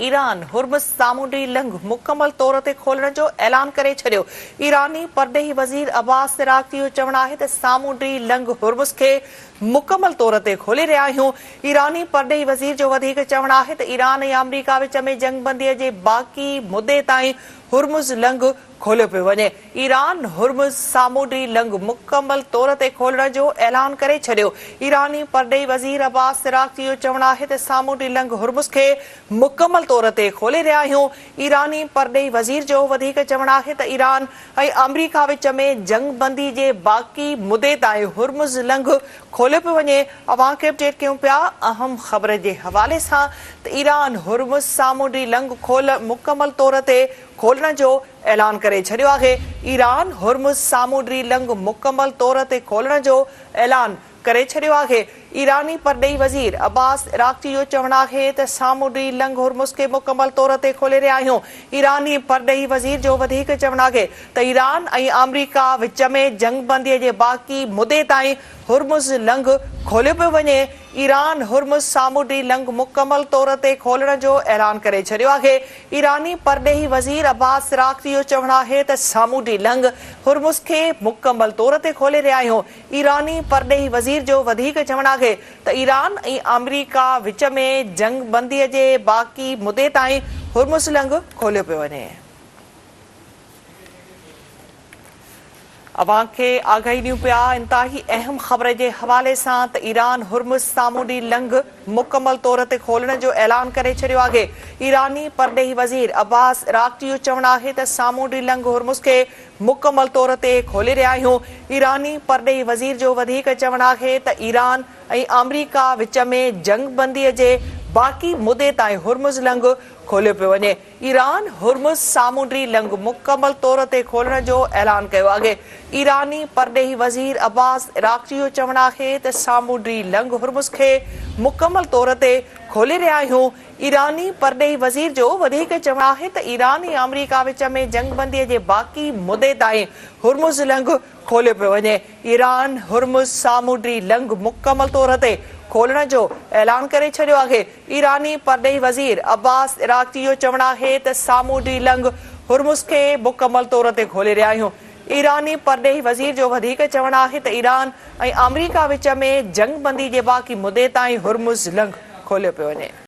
Iran Hormuz سامونڊي لنگهه مڪمل طور تي کولڻ جو اعلان ڪري ڇڏيو. ايراني پرڏيهي وزير عباس عراقچي جو چوڻ آهي ته سامونڊي لنگهه هرمز کي مڪمل طور تي کولي رهيا آهيون. ايراني پرڏيهي وزير جو وڌيڪ چوڻ آهي ته ايران ۽ آمريڪا وچ ۾ جنگبندي جي باقي مدي تائين هرمز لنگهه کوليو پيو وڃي. ايران هرمز سامونڊي لنگهه مڪمل طور تي کولڻ جو اعلان ڪري ڇڏيو. ايراني پرڏيهي وزير عباس عراقچي جو چوڻ آهي ته سامونڊي لنگهه هرمز کي مڪمل طور تي کولي رهيا آهيون. ايراني پرڏيهي وزير جو وڌيڪ چوڻ آهي ته ايران ۽ آمريڪا وچ ۾ جنگ بندي جي باقي مدي تائين هرمز لنگهه کوليو پيو وڃي. اوهان کي اپڊيٽ ڪيون پيا اهم خبر جي حوالي سان ته ايران هرمز سامونڊي لنگهه کول مڪمل طور تي کولڻ جو اعلان ڪري ڇڏيو آهي. ايران هرمز سامونڊي لنگهه مڪمل طور تي کولڻ جو اعلان ڪري ڇڏيو آهي. ايراني پرڏيهي وزير عباس عراقچي جو چوڻ آهي ته سامونڊي لنگهه هرمز کي مڪمل طور تي کولي رهيا آهيون. ايراني پرڏيهي وزير جو وڌيڪ چوڻ آهي ته ايران ۽ آمريڪا وچ ۾ جنگبندي جي باقي مدي تائين هرمز لنگهه کوليو پيو وڃي. ايران هرمز سامونڊي لنگهه مڪمل طور تي کولڻ جو اعلان ڪري ڇڏيو آهي. ايراني پرڏيهي وزير عباس عراقچي جو چوڻ آهي ته سامونڊي لنگهه هرمز کي مڪمل طور تي کولي رهيا آهيون. ايراني پرڏيهي وزير جو وڌيڪ چوڻ آهي ته ايران ۽ آمريڪا وچ ۾ جنگ بندي جي باقي مدي تائين هرمز لنگهه کوليو پيو وڃي. اوهان کي آگاهي ڏيون پيا انتهائي اهم خبر جي حوالي سان ته ايران هرمز سامونڊي لنگهه مڪمل طور تي کولڻ جو اعلان ڪري ڇڏيو آهي. ايراني پرڏيهي وزير عباس عراقچي جو چوڻ آهي ته سامونڊي لنگهه هرمز کي مڪمل طور تي کولي رهيا آهيون. ايراني پرڏيهي وزير جو وڌيڪ چوڻ آهي ته ايران ۽ آمريڪا وچ ۾ جنگ بندي جي باقي مدي تائين هرمز لنگهه کوليو پيو وڃي. ايران هرمز سامونڊي لنگهه مڪمل طور تي کولڻ جو اعلان ڪيو آهي. ايراني پرڏيهي وزير عباس عراقچي جو چوڻ آهي ته سامونڊي لنگهه هرمز کي مڪمل طور تي کولي رهيا آهيون. ايراني پرڏيهي وزير جو وڌيڪ چوڻ آهي ته ايران ۽ آمريڪا وچ ۾ جنگ بندي جي باقي مدي تائين هرمز لنگهه کوليو پيو وڃي. ايران هرمز سامونڊي لنگهه مڪمل طور تي کولڻ جو اعلان ڪري ڇڏيو آهي. ايراني پرڏيهي وزير عباس عراقچي جو چوڻ آهي ته سامونڊي لنگهه هرمز کي مڪمل طور تي کولي رهيا آهيون. ايراني پرڏيهي وزير جو وڌيڪ چوڻ آهي ته ايران ۽ آمريڪا وچ ۾ جنگ بندي جي باقي مدي تائين هرمز لنگهه کوليو پيو وڃي.